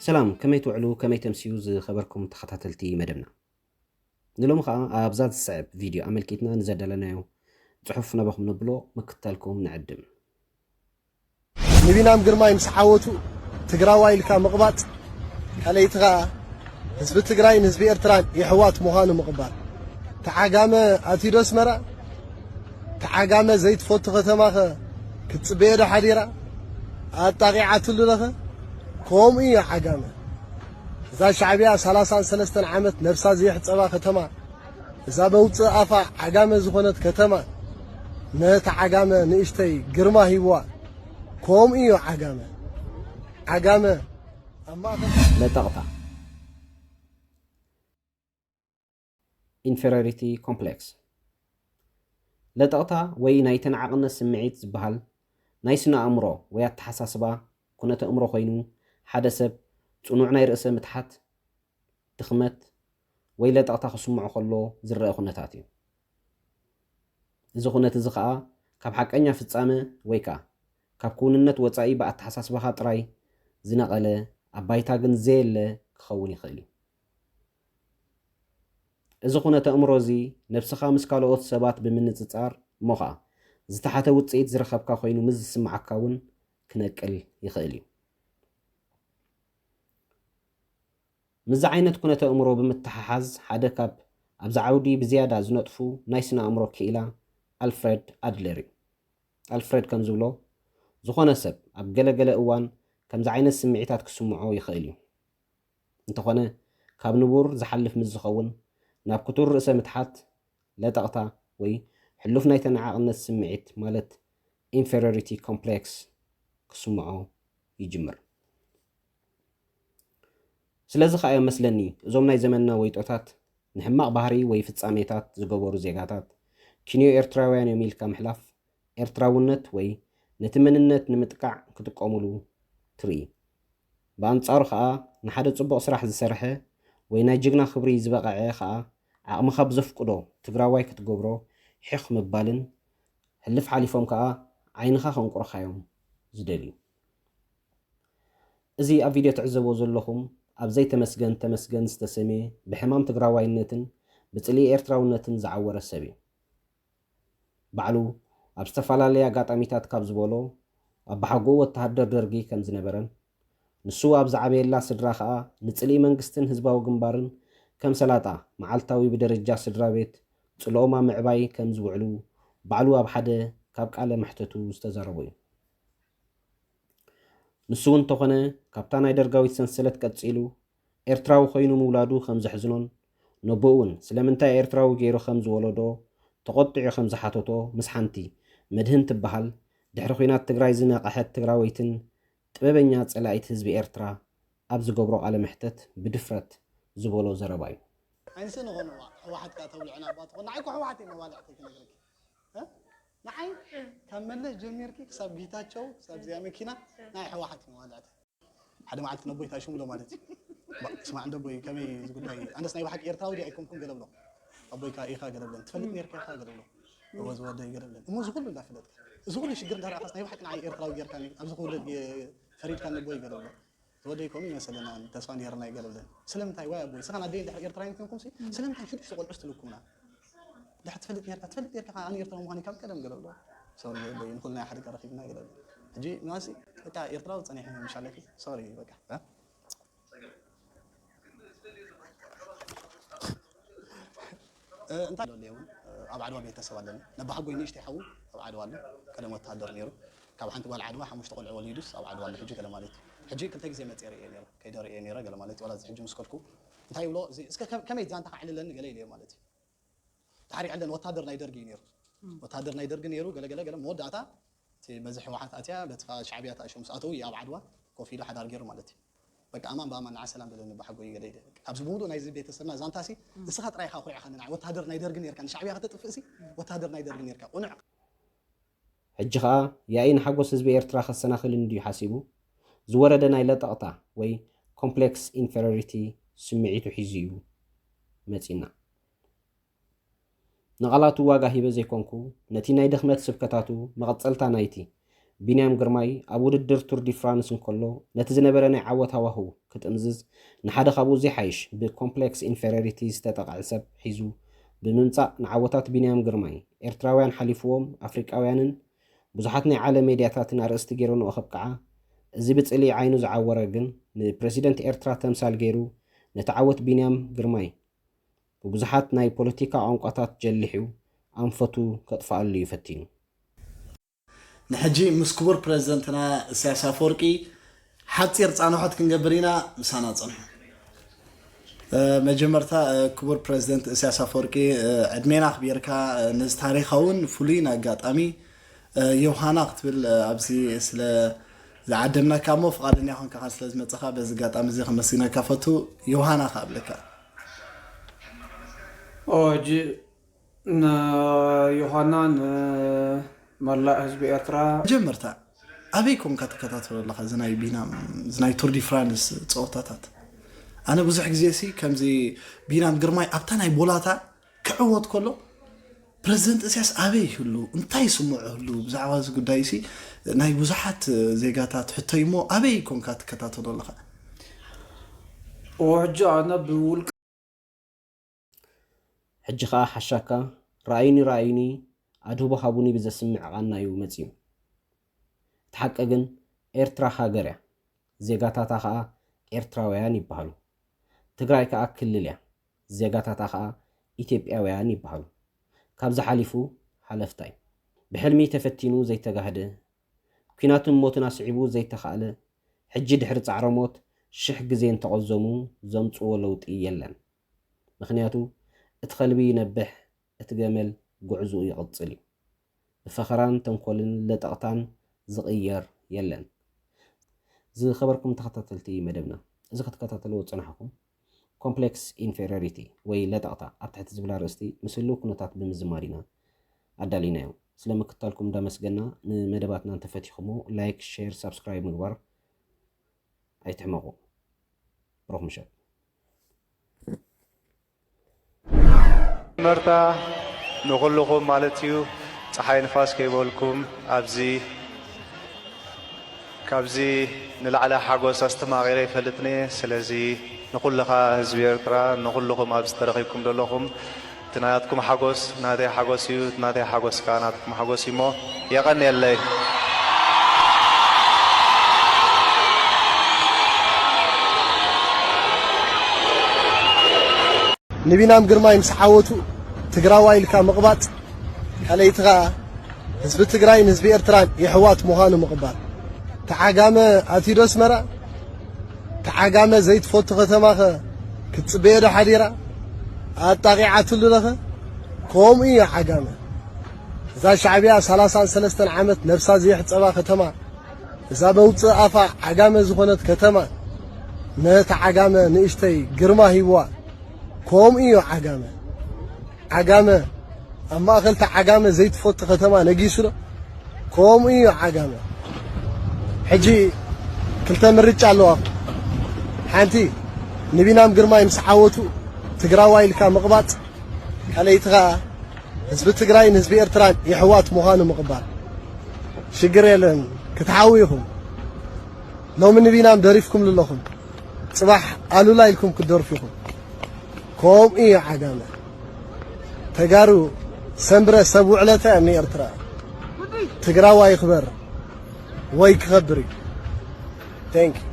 ሰላም፣ ከመይ ትውዕሉ፣ ከመይ ተምስዩ ዝኸበርኩም ተኸታተልቲ መደብና። ንሎሚ ኸኣ ኣብዛ ዝስዕብ ቪድዮ ኣመልኪትና ንዘዳለናዮ ጽሑፍ ናባኹም ነብሎ ምክትታልኩም ንዕድም። ንቢናም ግርማይ ምስ ዓወቱ ትግራዋይ ኢልካ ምቕባጽ፣ ካልኣይቲ ኸኣ ህዝቢ ትግራይን ህዝቢ ኤርትራን የሕዋት ምዃኑ ምቕባል። ተዓጋመ ኣትዩ ዶ ኣስመራ? ተዓጋመ ዘይትፈቱ ከተማኸ ክትጽበዮ ዶ ሓዲራ? ኣጣቒዓትሉ ለኸ? ከምኡ እዩ ዓጋመ። እዛ ሻዕብያ ሰላሳን ሰለስተን ዓመት ነብሳ ዘየሕጸባ ከተማ፣ እዛ መውጽእ ኣፋ ዓጋመ ዝኾነት ከተማ፣ ነቲ ዓጋመ ንእሽተይ ግርማ ሂብዋ። ከምኡ እዩ ዓጋመ። ዓጋመ ኣብ ማእከል ለጠቕታ። ኢንፌሪዮሪቲ ኮምፕሌክስ። ለጠቕታ ወይ ናይ ተነዓቕነት ስምዒት ዝበሃል ናይ ስነ ኣእምሮ ወይ ኣተሓሳስባ ኩነተ ኣእምሮ ኮይኑ፣ ሓደ ሰብ ጽኑዕ ናይ ርእሰ ምትሓት፣ ድኽመት ወይ ለጠቕታ ክስምዖ ከሎ ዝረኣ ኩነታት እዩ። እዚ ኩነት እዚ ኸኣ ካብ ሓቀኛ ፍጻመ ወይ ከኣ ካብ ክውንነት ወጻኢ ብኣተሓሳስባኻ ጥራይ ዝነቐለ፣ ኣብ ባይታ ግን ዘየለ ክኸውን ይኽእል እዩ። እዚ ኩነተ ኣእምሮ እዚ ነብስኻ ምስ ካልኦት ሰባት ብምንጽጻር እሞ ኸኣ ዝተሓተ ውጽኢት ዝረኸብካ ኮይኑ ምስ ዝስምዓካ እውን ክነቅል ይኽእል እዩ። ምስዚ ዓይነት ኩነተ ኣእምሮ ብምትሓሓዝ ሓደ ካብ ኣብዚ ዓውዲ ብዝያዳ ዝነጥፉ ናይ ስነ ኣእምሮ ክኢላ ኣልፍረድ ኣድለር እዩ። ኣልፍረድ ከም ዝብሎ፣ ዝኾነ ሰብ ኣብ ገለ ገለ እዋን ከምዚ ዓይነት ስምዒታት ክስምዖ ይኽእል እዩ። እንተኾነ፣ ካብ ንቡር ዝሓልፍ ምስ ዝኸውን፣ ናብ ክቱር ርእሰ ምትሓት፣ ለጠቕታ ወይ ሕሉፍ ናይ ተነዓቕነት ስምዒት ማለት ኢንፌሪዮሪቲ ኮምፕሌክስ ክስምዖ ይጅምር። ስለዚ ኸኣ እዮም መስለኒ እዞም ናይ ዘመንና ወይጦታት ንሕማቕ ባህሪ ወይ ፍጻሜታት ዝገበሩ ዜጋታት ኪንዮ ኤርትራውያን እዮም ኢልካ ምሕላፍ ኤርትራውነት ወይ ነቲ መንነት ንምጥቃዕ ክጥቀሙሉ ትርኢ። ብኣንጻሩ ኸኣ ንሓደ ጽቡቕ ስራሕ ዝሰርሐ ወይ ናይ ጅግና ክብሪ ዝበቐዐ ኸኣ ዓቕምኻ ብዘፍቅዶ ትግራዋይ ክትገብሮ ሒኽ ምባልን ሕልፍ ሓሊፎም ከኣ ዓይንኻ ከንቁሩኻ እዮም ዝደልዩ። እዚ ኣብ ቪድዮ ትዕዘቦ ዘለኹም ኣብ ዘይተመስገን ተመስገን ዝተሰምየ ብሕማም ትግራዋይነትን ብጽልኢ ኤርትራውነትን ዝዓወረ ሰብ እዩ። ባዕሉ ኣብ ዝተፈላለየ ኣጋጣሚታት ካብ ዝበሎ ኣባሓጎኡ ወተሃደር ደርጊ ከም ዝነበረን ንሱ ኣብ ዝዓበየላ ስድራ ኸኣ ንጽልኢ መንግስትን ህዝባዊ ግንባርን ከም ሰላጣ መዓልታዊ ብደረጃ ስድራ ቤት ጽልኦም ኣብ ምዕባይ ከም ዝውዕሉ ባዕሉ ኣብ ሓደ ካብ ቃለ መሕተቱ ዝተዛረቦ እዩ። ንሱ እውን እንተኾነ ካብታ ናይ ደርጋዊት ሰንሰለት ቀጺሉ ኤርትራዊ ኮይኑ ምውላዱ ከም ዘሕዝኖን ነቦኡ እውን ስለምንታይ ኤርትራዊ ገይሩ ከም ዝወለዶ ተቖጢዑ ከም ዝሓተቶ ምስ ሓንቲ መድህን ትበሃል ድሕሪ ኲናት ትግራይ ዝነቐሐት ትግራወይትን ጥበበኛ ጸላኢት ህዝቢ ኤርትራ ኣብ ዝገብሮ ቃለ መሕተት ብድፍረት ዝበሎ ዘረባ እዩ። ኣይንስእን ንኾኑ ህወሓት ከኣ ተብልዑና እባ ትኾን። ንዓይ እኮ ህወሓት እየ መባልዕተይ ክነግረኪ። እ? ንዓይ ካብ መለስ ጀሚርኪ ክሳብ ጌታቸው ክሳብ እዚኣ መኪና ናይ ህወሓት እየ መባልዕተይ። ሓደ መዓልቲ ነቦይ እንታይ ሽሙ ኣሎ ማለት እዩ። ባ-፣ ስማዕ እንዶ ኣቦይ ከመይ እዚ ጉዳይ ኣነስ ናይ ብሓቂ ኤርትራዊ ድየ ኣይኮንኩን ገለ ብሎ። ኣቦይ ከኣ ኢኻ ገለ ብለን። ትፈልጥ ኔርካ ኢኻ ገለ ብሎ። እወ ዝወደይ ገለ ብለን። እሞ እዚ ኩሉ እንዳፈለጥካ። እዚ ኩሉ ሽግር እንዳረኣኻስ ናይ ብሓቂ ንዓይ ኤርትራዊ ጌርካኒ። ኣብዚ ኩሉ ጌ-፣ ፈሪድካ ነቦይ ገለ ብሎ። ዝወደይ ከምኡ ይመሰለና ተስፋ ኔርና እዩ ገለ ብለን። ስለምንታይ ዋይ ኣቦይ ስኻን ኣደይ እንድሕር ኤርትራውያን ኮንኩም ሲ ስለምንታይ ሽዱሽተ ቆልዑ ትልኩምና? ድሕር ትፈልጥ ኔርካ፣ ትፈልጥ ኔርካ ከኣ ኣነ ኤርትራዊ ምዃነይ ካብ ቀደም ገለ ብሎ። ሶሪ ኣቦይ ንኹልና ሓደ ቀረኺብና ገለ ብሎ። ሕጂ ንዋሲ በቃ ኤርትራዊ ጸኒሐ ምሽ ኣለኪ። ሶሪ በቃ። እ? እ፣ እንታይ ኣሎ እውን፣ እ፣ ኣብ ዓድዋ ቤተሰብ ኣለኒ። ነባሓጎይ ንእሽተይ ሓዉ ኣብ ዓድዋ ኣሎ። ቀደም ወተሃደር ነይሩ። ካብ ሓንቲ ጓል ዓድዋ ሓሙሽተ ቆልዑ ወሊዱስ ኣብ ዓድዋ ኣሎ። ሕጂ ገለ ማለት እዩ። ሕጂ ክልተ ግዜ መጽየ ርእየ ነይረ። ከይደ ርእየ ነይረ ገለ ማለት እዩ። ዋላ እዚ ሕጂ ምስ ከድኩ እንታይ ይብሎ፣ እዚ እስከ ከ-፣ ከመይ ዛንታ ከዕልለኒ ገለ ኢለዮ ማለት እዩ። ድሓር ይዕለን ወተሃደር ናይ ደርጊ እዩ ነይሩ። እም። ወተሃደር ናይ ደርጊ ነይሩ፣ ገለ ገለ ገለ መወዳእታ እቲ በዚ ህወሓት ኣትያ፣ በቲ ኸኣ ሻዕብያ ተኣሽሙ ምስ ኣተዉ እዩ ኣብ ዓድዋ ኮፍ ኢሉ ሓዳር ገይሩ ማለት እዩ። በቃ ኣማን ብኣማን ንዓ ሰላም በለኒ ብሓጎይ ገለ ኢለ። በቃ ኣብዚ ብምሉእ ናይዚ ቤተሰብና ዛንታሲ እም። ንስኻ ጥራይ ኢኻ ኣኹሪዕኻኒ ንዓይ። ወተሃደር ናይ ደርጊ ነይርካ፣ ንሻዕብያ ከተጥፍእሲ ወተሃደር ናይ ደርጊ ነይርካ። ቁኑዕ። ሕጂ ኸኣ ያኢ ንሓጎስ ህዝቢ ኤርትራ ከሰናኽል እንድዩ ሓሲቡ ዝወረደ ናይ ለጠቕታ ወይ ኮምፕሌክስ ኢንፌሪዮሪቲ ስምዒቱ ሒዙ እዩ መጺና። ንቓላቱ ዋጋ ሂበ ዘይኮንኩ፣ ነቲ ናይ ድኽመት ስብከታቱ መቐጸልታ ናይቲ ቢንያም ግርማይ ኣብ ውድድር ቱር ዲ ፍራንስ እንከሎ፣ ነቲ ዝነበረ ናይ ዓወት ሃዋህው ክጥምዝዝ፣ ንሓደ ካብኡ ዘይሓይሽ ብኮምፕሌክስ ኢንፌሪዮሪቲ ዝተጠቕዐ ሰብ ሒዙ ብምምጻእ፣ ንዓወታት ቢንያም ግርማይ፣ ኤርትራውያን ሓሊፍዎም ኣፍሪቃውያንን ብዙሓት ናይ ዓለም ሜድያታትን ኣርእስቲ ገይረንኦ ከብቅዓ፣ እዚ ብጽልኢ ዓይኑ ዝዓወረ ግን ንፕረሲደንት ኤርትራ ተምሳል ገይሩ፣ ነቲ ዓወት ቢንያም ግርማይ ብብዙሓት ናይ ፖለቲካ ቋንቋታት ጀሊሑ ኣንፈቱ ከጥፍኣሉ እዩ ፈቲኑ። ንሕጂ ምስ ክቡር ፕረዚደንትና እስያስ ኣፈወርቂ ሓፂር ፃንሖት ክንገብር ኢና። ምሳና ፅንሑ። መጀመርታ ክቡር ፕረዚደንት እስያስ ኣፈወርቂ፣ ዕድሜና ኣኽቢርካ ነዚ ታሪኻውን ፍሉይን ኣጋጣሚ ዮሃና ክትብል ኣብዚ ስለ ዝዓደምናካ እሞ ፍቓደኛ ኮንካ ስለ ዝመፀኻ በዚ ኣጋጣሚ እዚ ከመስግነካ ፈቱ። ዮሃና ከኣብለካ። ሕጂ ንዮሃና ንመላእ ህዝቢ ኤርትራ። መጀመርታ ኣበይ ኮንካ ትከታተሎ ኣለኻ እዚ ናይ ቢናም እዚ ናይ ቱር ዲ ፍራንስ ፀወታታት? ኣነ ብዙሕ ግዜ ሲ ከምዚ ቢናም ግርማይ ኣብታ ናይ ቦላታ ክዕወት ከሎ ፕረዚደንት እስያስ ኣበይ ይህሉ እንታይ ይስምዖ ህሉ ብዛዕባ እዚ ጉዳይ ሲ ናይ ብዙሓት ዜጋታት ሕቶ እሞ ኣበይ ኮንካ ትከታተሎ ኣለኻ? ሕጂ ኣነ ብውልቀ ሕጂ ኸኣ ሓሻካ ርኣዩኒ ርኣዩኒ ኣድህቦ ሃቡኒ ብዘስምዕ ቓና እዩ መጺኡ። እቲ ሓቂ ግን ኤርትራ ሃገር እያ፣ ዜጋታታ ኸኣ ኤርትራውያን ይበሃሉ። ትግራይ ከኣ ክልል እያ፣ ዜጋታታ ኸኣ ኢትዮጵያውያን ይበሃሉ። ካብዚ ሓሊፉ ሓለፍታይ ብሕልሚ ተፈቲኑ ዘይተጋህደ፣ ኲናትን ሞትን ኣስዒቡ ዘይተኻእለ፣ ሕጂ ድሕሪ ጻዕረ ሞት ሽሕ ግዜ እንተቐዘሙ ዘምጽዎ ለውጢ የለን። ምኽንያቱ እቲ ኸልቢ ይነብሕ፣ እቲ ገመል ጉዕዝኡ ይቕጽል እዩ። ብፈኸራን ተንኮልን ለጠቕታን ዝቕየር የለን። ዝኸበርኩም ተኸታተልቲ መደብና፣ እዚ ክትከታተልዎ ዝጸናሕኩም ኮምፕሌክስ ኢንፌሪዮሪቲ ወይ ለጠቕታ ኣብ ትሕቲ ዝብል ኣርእስቲ ምስ ህሉው ኩነታት ብምዝማድ ኢና ኣዳሊናዮ። ስለ ምክትታልኩም እንዳመስገና ንመደባትና እንተፈቲኹሞ ላይክ፣ ሼር፣ ሳብስክራይብ ምግባር ኣይትሕመቑ። ብሩኽ ምሸት። መርታ ንኹልኹም ማለት እዩ ፀሓይ ንፋስ ከይበልኩም ኣብዚ ካብዚ ንላዕሊ ሓጎስ ኣስተማቒረ ይፈልጥኒ። ስለዚ ንኹልኻ ህዝቢ ኤርትራ ንኹልኹም ኣብዚ ተረኺብኩም ዘለኹም እቲ ናትኩም ሓጎስ ናተይ ሓጎስ እዩ፣ እቲ ናተይ ሓጎስ ከዓ ናትኩም ሓጎስ እዩ እሞ የቐንየለይ። ንቢናም ግርማይ ምስ ዓወቱ ትግራዋይ ኢልካ ምቕባጽ፣ ካልኣይቲ ኸኣ ህዝቢ ትግራይን ህዝቢ ኤርትራን የሕዋት ምዃኑ ምቕባል። ተዓጋመ ኣትዩ ዶ ኣስመራ? ተዓጋመ ዘይትፈቱ ከተማኸ ክትጽበዮ ዶ ሓዲራ? ኣጣቒዓትሉ ለኸ? ከምኡ እዩ ዓጋመ። እዛ ሻዕብያ ሰላሳን ሰለስተን ዓመት ነብሳ ዘየሕጸባ ከተማ፣ እዛ መውጽእ ኣፋ ዓጋመ ዝኾነት ከተማ ነቲ ዓጋመ ንእሽተይ ግርማ ሂብዋ። ከምኡ እዩ ዓጋመ። ዓጋመ ኣብ ማእኸል እታ ዓጋመ ዘይትፈቱ ከተማ ነጊሱ ዶ? ከምኡ እዩ ዓጋመ። ሕጂ ክልተ ምርጫ ኣለዋ። ሓንቲ ንቢናም ግርማይ ምስ ዓወቱ ትግራዋይ ኢልካ ምቕባጽ፣ ካልኣይቲ ኸኣ ህዝቢ ትግራይን ህዝቢ ኤርትራን የሕዋት ምዃኑ ምቕባል። ሽግር የለን ክትሓዉ ኢኹም። ሎሚ ንቢናም ደሪፍኩምሉ ኣለኹም። ጽባሕ ኣሉላ ኢልኩም ክትደርፉ ኢኹም። ከምኡ እዩ ዓጋመ። ተጋሩ ሰንብረ ሰብ ውዕለታ እዮም ንኤርትራ። ትግራዋይ ይኽበር ወይ ክኸብር እዩ። Thank you።